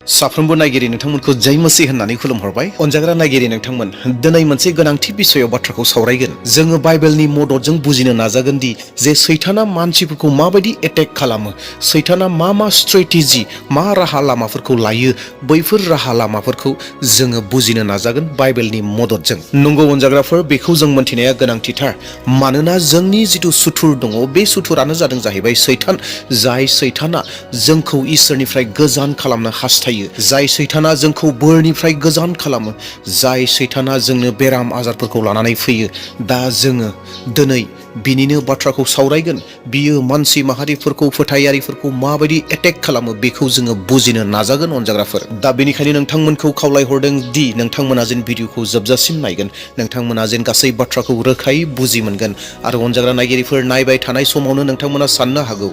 साफ्रोमबो नायगिरि नोंथांमोनखौ जय मसीह होननानै खुलुमहरबाय। अनजाग्रा नायगिरि नोंथांमोन, दिनै मोनसे गोनांथि बिषयाव बाथ्राखौ सावरायगोन। जोङो बाइबेलनि मददजों बुजिनो नाजागोन दि जे सैताना मानसिफोरखौ माबायदि एटेक खालामो, सैताना मा स्ट्रेटेजि, मा राहा लामाफोरखौ लायो, बैफोर राहा लामाफोरखौ जोङो बुजिनो नाजागोन बाइबेलनि मददजों। नंगौ अनजाग्राफोर, बेखौ जों मोनथिनाया गोनांथिथार। मानोना जोंनि जिथु सुथुर दङ, बे सुथुरानो जादों जाहैबाय सैतान। जाय सैताना जोंखौ इसोरनिफ्राय गोजान खालामनो हास्थायो, जाय सैताना जोंखौ बोरनिफ्राय गोजान खालामो, जाय सैताना जोंनो बेराम आजारफोरखौ लानानै फैयो। दा जोङो दिनै बिनिनो बाथ्राखौ सावरायगोन। बियो मानसि माहारिफोरखौ, फोथायारिफोरखौ माबायदि एटेक खालामो बेखौ जोङो बुजिनो नाजागोन अनजाग्राफोर। दा बेनिखायनो नोंथांमोनखौ खावलायहरदों दि नोंथांमोना जेन भिडिअखौ जोबजासिम नायगोन, नोंथांमोना जेन गासै बाथ्राखौ रोखायै बुजि मोनगोन। आरो अनजाग्रा नायगिरिफोर, नायबाय थानाय समावनो नोंथांमोना साननो हागौ,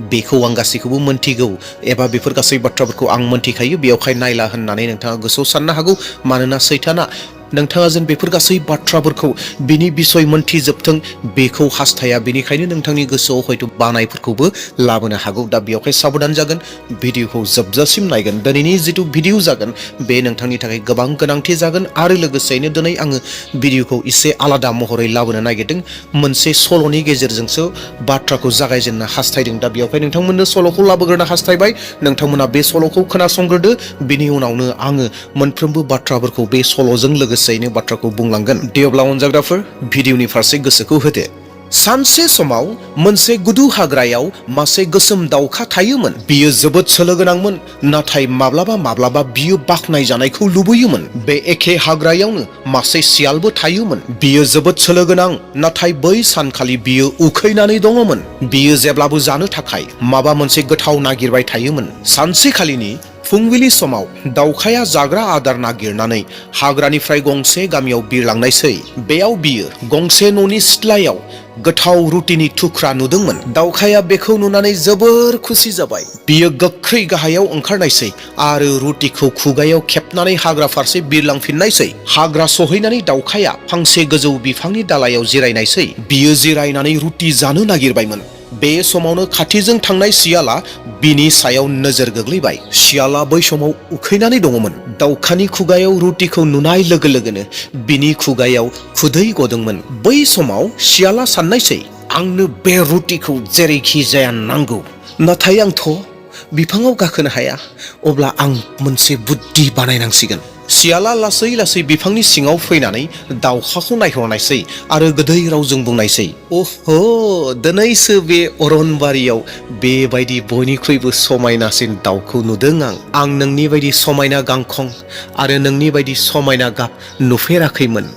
बेखौ आं गासैखौबो मोनथिगौ एबा बेफोर गासै बाथ्राफोरखौ आं मोनथिखायो, बेयावहाय नायला होननानै नोंथाङा गोसोआव साननो हागौ। मानोना सैताना नोंथाङा जेन बेफोर गासै बाथ्राफोरखौ बिनि बिसय मोनथिजोबथों बेखौ हास्थाया, बेनिखायनो नोंथांनि गोसोआव हयथ' बानायफोरखौबो लाबोनो हागौ। दा बेयावहाय साबधान जागोन, भिडिअखौ जोबजासिम नायगोन। दिनैनि जिथु भिडिअ जागोन बे नोंथांनि थाखाय गोबां गोनांथि जागोन। आरो लोगोसेयैनो दिनै आङो भिडिअखौ एसे आलादा महरै लाबोनो नागिरदों। मोनसे सल'नि गेजेरजोंसो बाथ्राखौ जागायजेननो हास्थायदों। दा बेयावहाय नोंथांमोननो सल'खौ लाबोग्रोनो हास्थायबाय। नोंथांमोना बे सल'खौ खोनासंग्रोदो, बिनि उनावनो आङो मोनफ्रोमबो बाथ्राफोरखौ बे सल'जों लोगोसेयैनो बाथ्राखौ बुंलांगोन। दे अब्ला अनजाग्राफोर, भिडिअनि फारसे गोसोखौ होदो। सानसे समाव मोनसे गुदु हाग्रायाव मासे गोसोम दाउखा थायोमोन। बियो जोबोद सोलो गोनांमोन, नाथाय माब्लाबा बियो बाख्नाय जानायखौ लुबैयोमोन। बे एखे हाग्रायावनो मासे सियालबो थायोमोन। बियो जोबोद सोलो गोनां, नाथाय बै सानखालि बियो उखैनानै दङमोन। बियो जेब्लाबो जानो थाखाय माबा मोनसे गोथाव नागिरबाय थायोमोन। सानसेखालिनि फुंबिलि समाव दाउखाया जाग्रा आदार नागिरनानै हाग्रानिफ्राय गंसे गामियाव बिरलांनायसै। बेयाव बियो गंसे न'नि सिथ्लायाव गोथाव रुटिनि थुख्रा नुदोंमोन। दाउखाया बेखौ नुनानै जोबोर खुसि जाबाय। बियो गोख्रै गाहायाव ओंखारनायसै आरो रुटिखौ खुगायाव खेबनानै हाग्रा फारसे बिरलांफिननायसै। हाग्रा सहैनानै दाउखाया फांसे गोजौ बिफांनि दालायाव जिरायनायसै। बियो जिरायनानै रुटि जानो नागिरबायमोन। बे समावनो खाथिजों थांनाय सियाला बिनि सायाव नोजोर गोग्लैबाय। सियाला बै समाव उखैनानै दङमोन। दाउखानि खुगायाव रुटिखौ नुनाय लोगो लोगोनो बिनि खुगायाव खुदै गदोंमोन। बै समाव सियाला साननायसै, आंनो बे रुटिखौ जेरैखि जाया नांगौ, नाथाय आंथ' बिफाङाव गाखोनो हाया। अब्ला आं मोनसे बुद्धि बानायनांसिगोन। सियाला लासै लासै बिफांनि सिङाव फैनानै दाउखाखौ नायहरनायसै आरो गोदै रावजों बुंनायसै, अह', दिनैसो बे अरनबारियाव बेबायदि बयनिख्रुइबो समायनासिन दाउखौ नुदों आं नोंनि बायदि समायना गांखं आरो नोंनि बायदि समायना गाब नुफेराखैमोन।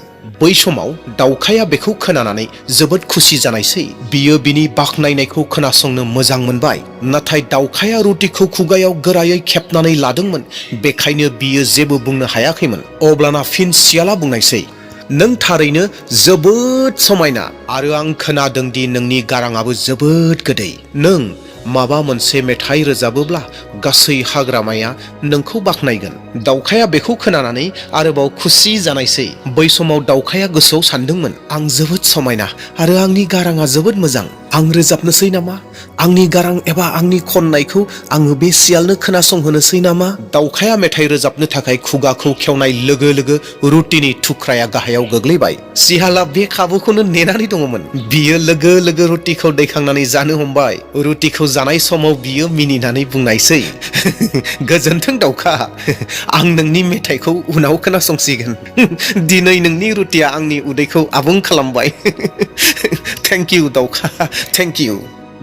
बै समाव दाउखाया बेखौ खोनानानै जोबोद खुसि जानायसै। बियो बिनि बाख्नायनायखौ खोनासंनो मोजां मोनबाय। नाथाय दाउखाया रुटिखौ खुगायाव गोरायै खेबनानै लादोंमोन, बेखायनो बियो जेबो बुंनो हायाखैमोन। अब्लाना फिन सियाला बुंनायसै, नों थारैनो जोबोद समायना आरो आं खोनादों दि नोंनि गाराङाबो जोबोद गोदै। नों माबा मोनसे मेथाइ रोजाबोब्ला गासै हाग्रामाया नोंखौ बाख्नायगोन। दाउखाया बेखौ खोनानानै आरोबाव खुसि जानायसै। बै समाव दाउखाया गोसोआव सानदोंमोन, आं जोबोद समायना आरो आंनि गाराङा जोबोद मोजां। आं रोजाबनोसै नामा? आंनि गारां एबा आंनि खननायखौ आङो बे सियालनो खोनासंहोनोसै नामा? दाउखाया मेथाइ रोजाबनो थाखाय खुगाखौ खेवनाय लोगो लोगो रुटिनि थुख्राया गाहायाव गोग्लैबाय। सियाला बे खाबुखौनो नेनानै दङमोन। बियो लोगो लोगो रुटिखौ दैखांनानै जानो हमबाय। रुटिखौ जानाय समाव बियो मिनिनानै बुंनायसै, गोजोन्थों दाउखा, आं नोंनि मेथाइखौ उनाव खोनासंसिगोन। दिनै नोंनि रुटिया आंनि उदैखौ आबुं खालामबाय। थेंक इउ दाउखा, थेंक इउ।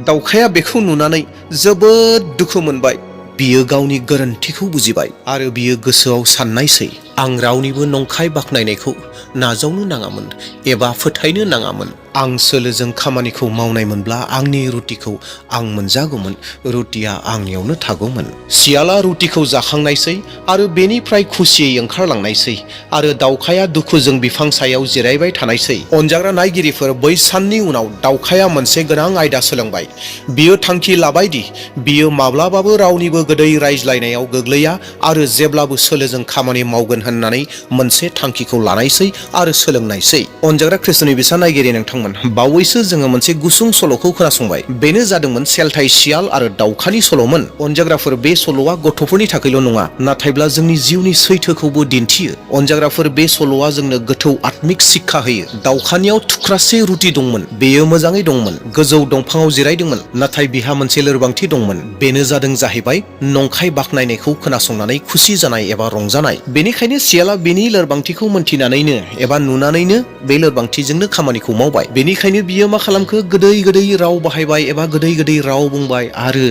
दाउखाया बेखौ नुनानै जोबोद दुखु मोनबाय। बियो गावनि गोरोन्थिखौ बुजिबाय आरो बियो गोसोआव साननायसै, आं रावनिबो नंखाय बाख्नायनायखौ नाजावनो नाङामोन एबा फोथायनो नाङामोन। आं सोलोजों खामानिखौ मावनायमोनब्ला आंनि रुटिखौ आं मोनजागौमोन, रुटिया आंनियावनो थागौमोन। सियाला रुटिखौ जाखांनायसै आरो बेनिफ्राय खुसियै ओंखारलांनायसै आरो दाउखाया दुखुजों बिफां सायाव जिरायबाय थानायसै। अनजाग्रा नायगिरिफोर, बै साननि उनाव दाउखाया मोनसे गोनां आयदा सोलोंबाय। बियो थांखि लाबायदि बियो माब्लाबाबो रावनिबो गोदै रायज्लायनायाव गोग्लैया आरो जेब्लाबो सोलोजों खामानि मावगोन होननानै मोनसे थांखिखौ लानायसै आरो सोलोंनायसै। अनजाग्रा ख्रिस्ट'नि बिसा नायगिरि नोंथांमोन, जादोंमोन बावैसो जोङो मोनसे गुसुं सल'खौ खोनासंबाय बेनो जादोंमोन सेलथाय सियाल आरो दाउखानि सल'मोन अनजाग्राफोर बे सल'आ गथ'फोरनि थाखायल' नङा नाथायब्ला जोंनि जिउनि सैथोखौबो दिन्थियो अनजाग्राफोर बे सल'आ जोंनो गोथौ आत्मिक शिक्षा होयो दाउखानियाव थुख्रासे रुटि दंमोन बेयो मोजाङै दंमोन गोजौ दंफाङाव जिरायदोंमोन नाथाय बिहा मोनसे लोरबांथि दंमोन बेनो जादों जाहैबाय नंखाय बाख्नायनायखौ खोनासंनानै खुसि जानाय एबा रंजानाय बेनिखायनो सियाला बेनि लोरबांथिखौ मोनथिनानैनो एबा नुनानैनो बे लोरबांथिजोंनो खामानिखौ मावबाय बेनिखायनो बियो मा खालामखो गोदै गोदै राव बाहायबाय एबा गोदै गोदै राव बुंबाय आरो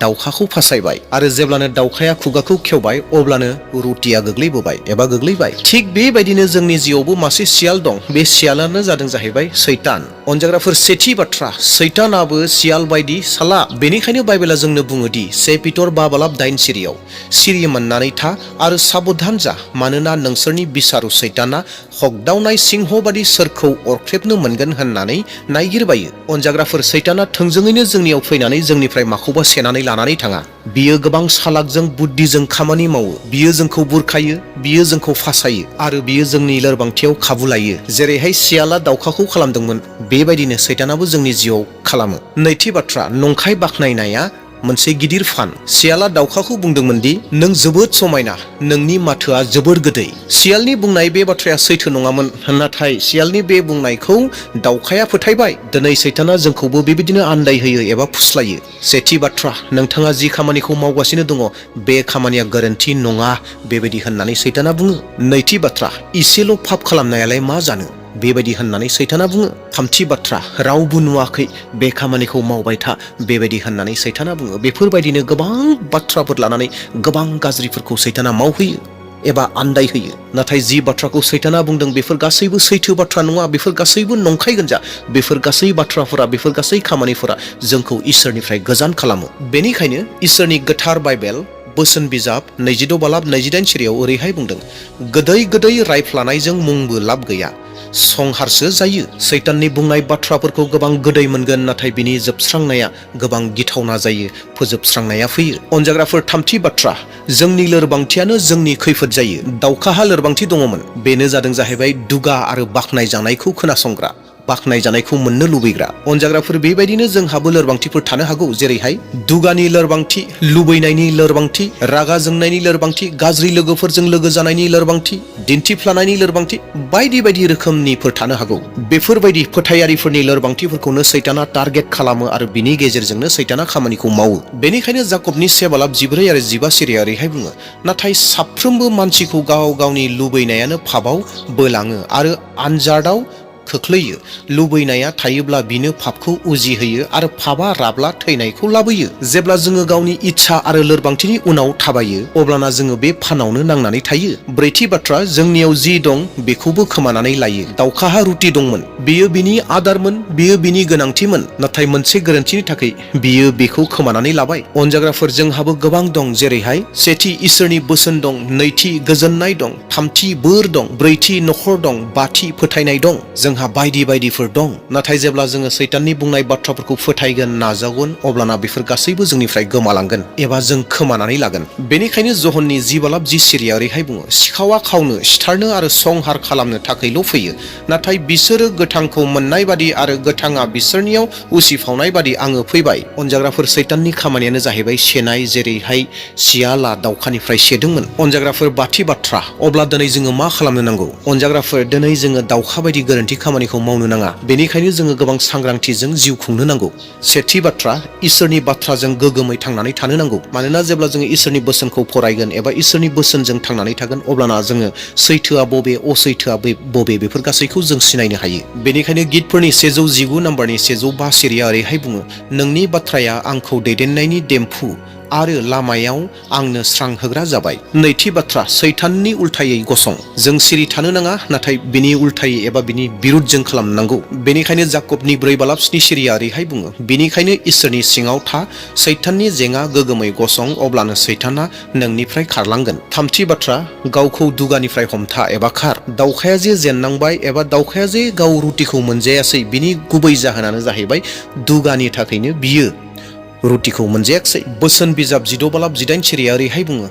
दाउखाखौ फासायबाय आरो जेब्लानो दाउखाया खुगाखौ खेवबाय अब्लानो रुटिया गोग्लैबोबाय एबा गोग्लैबाय थिग बेबायदिनो जोंनि जिउआवबो मासे सियाल दं बे सियालानो जादों जाहैबाय सैतान अनजाग्राफोर सेथि बाथ्रा सैतानाबो सियाल बायदि साला बेनिखायनो बाइबेला जोंनो बुङोदि 1 पिटर 5:9 सिरियाव सिरि मोननानै था आरो साबधान जा मानोना नोंसोरनि बिसारु सैताना हगदावनाय सिंह बादि सोरखौ अरख्रेबनो मोनगोन होननानै नायगिरबायो अनजाग्राफोर सैताना थोंजोङैनो जोंनियाव फैनानै जोंनिफ्राय माखौबा सेनानै लानानै थाङा बियो गोबां सालाकजों बुद्धिजों खामानि मावो बियो जोंखौ बुरखायो बियो जोंखौ फासायो आरो बियो जोंनि लोरबांथियाव खाबु लायो जेरैहाय सियाला दाउखाखौ खालामदोंमोन बेबायदिनो सैतानाबो जोंनि जिउआव खालामो नैथि बाथ्रा नंखाय बाख्नायनाया मोनसे गिदिर फान सियाला दाउखाखौ बुंदोंमोन दि नों जोबोद समायना नोंनि माथोआ जोबोर गोदै सियालनि बुंनाय बे बाथ्राया सैथो नङामोन नाथाय सियालनि बे बुंनायखौ दाउखाया फोथायबाय दिनै सैताना जोंखौबो बेबायदिनो आन्दायहोयो एबा फुस्लायो सेथि बाथ्रा नोंथाङा जि खामानिखौ मावगासिनो दङ बे खामानिया गोरोन्थि नङा बेबायदि होननानै सैताना बुङो नैथि बाथ्रा इसेल' पाप खालामनायालाय मा जानो बेबायदि होननानै सैताना बुङो थामथि बाथ्रा रावबो नुवाखै बे खामानिखौ मावबाय था बेबायदि होननानै सैताना बुङो बेफोरबायदिनो गोबां बाथ्राफोर लानानै गोबां गाज्रिफोरखौ सैताना मावहोयो एबा आन्दायहोयो नाथाय जि बाथ्राखौ सैताना बुंदों बेफोर गासैबो सैथो बाथ्रा नङा बेफोर गासैबो नंखाय गोनजा बेफोर गासै बाथ्राफोरा बेफोर गासै खामानिफोरा जोंखौ इसोरनिफ्राय गोजान खालामो बेनिखायनो इसोरनि गोथार बाइबेल बोसोन बिजाब 22:28 सिरियाव ओरैहाय बुंदों गोदै गोदै रायफ्लानायजों मुंबो लाब गैया संहारसो जायो सैताननि बुंनाय बाथ्राफोरखौ गोबां गोदै मोनगोन नाथाय बिनि जोबस्रांनाया गोबां गिथावना जायो फोजोबस्रांनाया फैयो अनजाग्राफोर थामथि बाथ्रा जोंनि लोरबांथियानो जोंनि खैफोद जायो दाउखाहा लोरबांथि दङमोन बेनो जादों जाहैबाय दुगा आरो बाख्नायजानायखौ खोनासंग्रा बाख्नायजानायखौ मोननो लुबैग्रा अनजाग्राफोर बेबायदिनो जोंहाबो लोरबांथिफोर थानो हागौ जेरैहाय दुगानि लोरबांथि लुबैनायनि लोरबांथि रागा जोंनायनि लोरबांथि गाज्रि लोगोफोरजों लोगो जानायनि लोरबांथि दिन्थिफ्लानायनि लोरबांथि बायदि बायदि रोखोमनिफोर थानो हागौ बेफोरबायदि फोथायारिफोरनि लोरबांथिफोरखौनो सैताना टारगेट खालामो आरो बिनि गेजेरजोंनो सैताना खामानिखौ मावो बेनिखायनो जाकबनि 7:14 आरो 15 सिरिया ओरैहाय बुङो नाथाय साफ्रोमबो मानसिखौ गाव गावनि लुबैनायानो पापआव बोलाङो आरो आनजादाव खोख्लैयो लुबैनाया थायोब्ला बिनो पापखौ उजिहोयो आरो पापआ राब्ला थैनायखौ लाबोयो जेब्ला जोङो गावनि इच्छा आरो लोरबांथिनि उनाव थाबायो अब्लाना जोङो बे फानावनो नांनानै थायो ब्रैथि बाथ्रा जोंनियाव जि दं बेखौबो खोमानानै लायो दाउखाहा रुटि दंमोन बेयो बिनि आदारमोन बेयो बिनि गोनांथिमोन नाथाय मोनसे गोरोन्थिनि थाखाय बियो बेखौ खोमानानै लाबाय अनजाग्राफोर जोंहाबो गोबां दं जेरैहाय सेथि इसोरनि बोसोन दं नैथि गोजोननाय दं थामथि बोर दं ब्रैथि नखर दं बाथि फोथायनाय दं जोंहा बायदि बायदिफोर दं नाथाय जेब्ला जोङो सैताननि बुंनाय बाथ्राफोरखौ फोथायगोन नाजावगोन अब्लाना बेफोर गासैबो जोंनिफ्राय गोमालांगोन एबा जों खोमानानै लागोन बेनिखायनो जहननि 10:10 सिरिया ओरैहाय बुङो सिखावा खावनो सिथारनो आरो संहार खालामनो थाखायल' फैयो नाथाय बिसोरो गोथांखौ मोननाय बादि आरो गोथाङा बिसोरनियाव उसिफावनाय बादि आङो फैबाय अनजाग्राफोर सैताननि खामानियानो जाहैबाय सेनाय जेरैहाय सियाला दाउखानिफ्राय सेदोंमोन अनजाग्राफोर बाथि बाथ्रा अब्ला दिनै जोङो मा खालामनो नांगौ अनजाग्राफोर दिनै जोङो दाउखा बायदि गोरोन्थि खामानिखौ मावनो नाङा बेनिखायनो जोङो गोबां सांग्रांथिजों जिउ खुंनो नांगौ सेथि बाथ्रा इसोरनि बाथ्राजों गोगोमै थांनानै थानो नांगौ मानोना जेब्ला जोङो इसोरनि बोसोनखौ फरायगोन एबा इसोरनि बोसोनजों थांनानै थागोन अब्लाना जोङो सैथोआ बबे असैथोआ बबे बेफोर गासैखौ जों सिनायनो हायो बेनिखायनो गितफोरनि 119 नाम्बारनि 105 सिरिया ओरैहाय बुङो नोंनि बाथ्राया आंखौ दैदेननायनि देम्फु आरो लामायाव आंनो स्रां होग्रा जाबाय नैथि बाथ्रा सैताननि उल्थायै गसं जों सिरि थानो नाङा नाथाय बिनि उल्थायै एबा बिनि बिरुद्धजों खालामनांगौ बेनिखायनो जाकबनि 4:7 सिरिया ओरैहाय बुङो बेनिखायनो इसोरनि सिङाव था सैताननि जेङा गोगोमै गसं अब्लानो सैताना नोंनिफ्राय खारलांगोन थामथि बाथ्रा गावखौ दुगानिफ्राय हमथा एबा खार दाउखाया जे जेननांबाय एबा दाउखाया जे गाव रुटिखौ मोनजायासै बिनि गुबै जाहोनानो जाहैबाय दुगानि थाखायनो बियो रुटिखौ मोनजायाखिसै। बोसोन बिजाब 16:18 सिरिया ओरैहाय बुङो,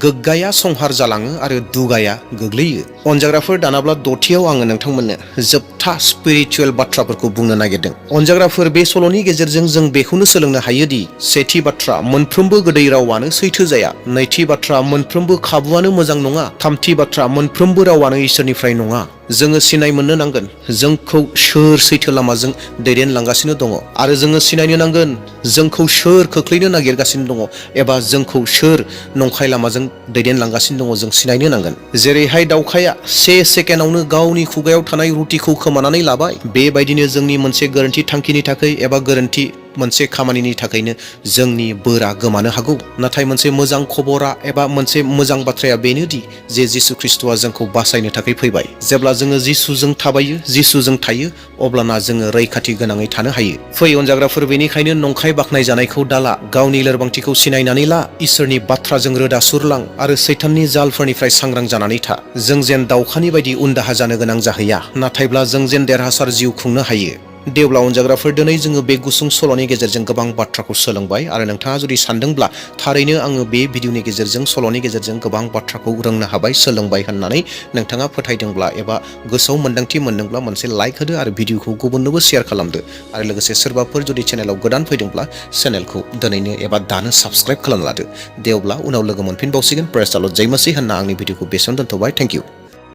गोग्गाया संहार जालाङो आरो दुगाया गोग्लैयो। अनजाग्राफोर दानाब्ला दथियाव आङो नोंथांमोननो जोबथा स्पिरिचुवेल बाथ्राफोरखौ बुंनो नागिरदों। अनजाग्राफोर, बे सल'नि गेजेरजों जों बेखौनो सोलोंनो हायोदि सेथि बाथ्रा, मोनफ्रोमबो गोदै रावानो सैथो जाया। नैथि बाथ्रा, मोनफ्रोमबो खाबुआनो मोजां नङा। थामथि बाथ्रा, मोनफ्रोमबो रावानो इसोरनिफ्राय नङा। जोङो सिनाय मोननो नांगोन जोंखौ सोर सैथो लामाजों दैदेनलांगासिनो दङ, आरो जोङो सिनायनो नांगोन जोंखौ सोर खोख्लैनो नागिरगासिनो दङ एबा जोंखौ सोर नंखाय लामाजों दैदेनलांगासिनो दङ जों सिनायनो नांगोन। जेरैहाय दाउखाया 1 सेकेन्डआवनो गावनि खुगायाव थानाय रुटिखौ खोमानानै लाबाय, बेबायदिनो जोंनि मोनसे गोरोन्थि थांखिनि थाखाय एबा गोरोन्थि मोनसे खामानिनि थाखायनो जोंनि बोरा गोमानो हागौ। नाथाय मोनसे मोजां खबरा एबा मोनसे मोजां बाथ्राया बेनोदि जे जिसु ख्रिस्ट'आ जोंखौ बासायनो थाखाय फैबाय। जेब्ला जोङो जिसुजों थाबायो, जिसुजों थायो, अब्लाना जोङो रैखाथि गोनाङै थानो हायो। फै अनजाग्राफोर, बेनिखायनो नंखाय बाख्नाय जानायखौ दाला, गावनि लोरबांथिखौ सिनायनानै ला, इसोरनि बाथ्राजों रोदा सुरलां आरो सैताननि जालफोरनिफ्राय सांग्रां जानानै था। जों जेन दाउखानि बायदि उनदाहा जानो गोनां जाहैया, नाथायब्ला जों जेन देरहासार जिउ खुंनो हायो। देवब्ला अनजाग्राफोर, दिनै जोङो बे गुसुं सल'नि गेजेरजों गोबां बाथ्राखौ सोलोंबाय, आरो नोंथाङा जुदि सानदोंब्ला थारैनो आङो बे भिडिअनि गेजेरजों, सल'नि गेजेरजों गोबां बाथ्राखौ रोंनो हाबाय, सोलोंबाय होननानै नोंथाङा फोथायदोंब्ला एबा गोसोआव मोन्दांथि मोनदोंब्ला मोनसे लाइक होदो आरो भिडिअखौ गुबुननोबो शेयार खालामदो। आरो लोगोसे सोरबाफोर जुदि चेनेलाव गोदान फैदोंब्ला चेनेलखौ दिनैनो एबा दानो साबस्क्राइब खालामना लादो। देवब्ला उनाव लोगो मोनफिनबावसिगोन। प्रेज द लर्ड, जय मसीह होनना आंनि भिडिअखौ बेसेयावनो दोनथ'बाय। Thank you.